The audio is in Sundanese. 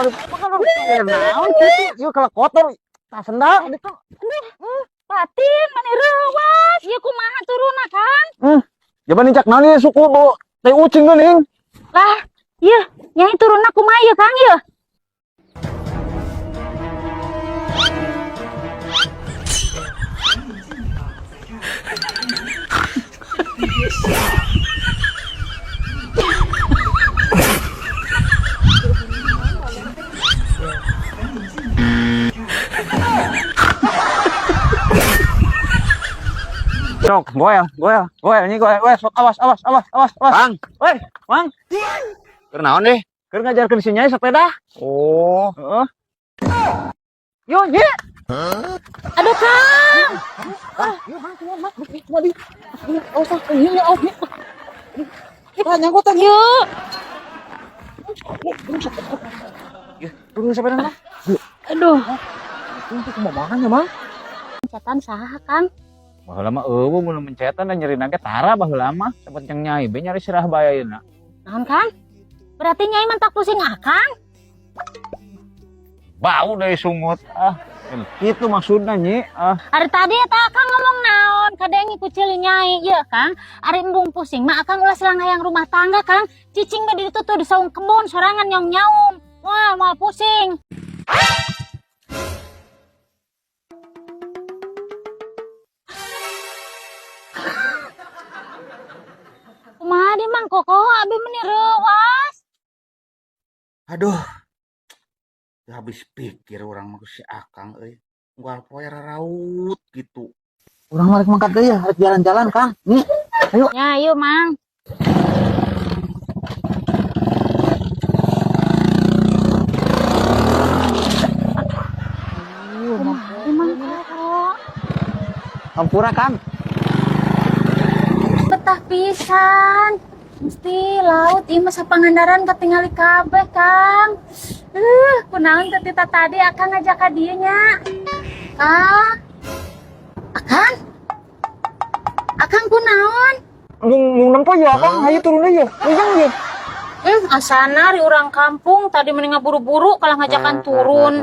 Naon kitu? Ieu kalau kotor tah sendal ditu. Batin mani reuwas. Ieu kumaha turunna, Kang? Coba nincak naon ieu suku bau tai ucing geuning. Lah, ieu Nyai turunna kumaha ieu, Kang ieu? Sok, goel, goel, goel, ini goel, goel, sok awas, awas, awas, awas, awas. Kang, Weh, Mang, keur naon deh? Keur ngajarkeun si Nyai sepeda. Oh, Heeh. Yo, Nyi. Aduh, Kang. Yo, Mang, kumaha, Mang? Kumaha di? Awas, ah, iya, awas, Nyi. Ah, nyangkut ah. Yuk. Turun sepeda lah. Aduh. Itu kumaha nya, Mang? Mencetan saha, Kang? Baheula mah eueuh mun mencetan dan nyeri ge tara baheula mah sempet jeung Nyai be nyari sirah bae ayeuna. Naon, Kang? Berarti Nyai mentak pusing Akang? Bau dari sungut ah. Itu maksudnya Nyi ah. Ari tadi eta Akang ngomong naon? Kadenge ku ceuli Nyai ieu, Kang. Ari embung pusing mah Akang ulah silang hayang rumah tangga, Kang. Cicing mah di ditu tuh di saung kebon sorangan nyong nyaung. Wah, moal pusing. Kumaha di Mang Koko abi meni reuwas. Aduh. Teu habis pikir urang mah ku si Akang euy. Unggal poe raraut gitu. Urang mah rek mangkat deui ya, rek jalan-jalan, Kang. Nyi, ayo. Ya, ayo Mang. Kumaha di Mang Koko? Hampura, Kang. Betah pisan. Mesti laut ieu mah sapangandaran katingali kabeh, Kang. Kunaon teh tita tadi Akang ngajak ka dieu nya. Kang. Akang? Akang kunaon? Mung mung nempo ya, Kang. Hayu turun deui ya. Ujang ya. Asana ri urang kampung tadi mending buru-buru kalau ngajakan turun.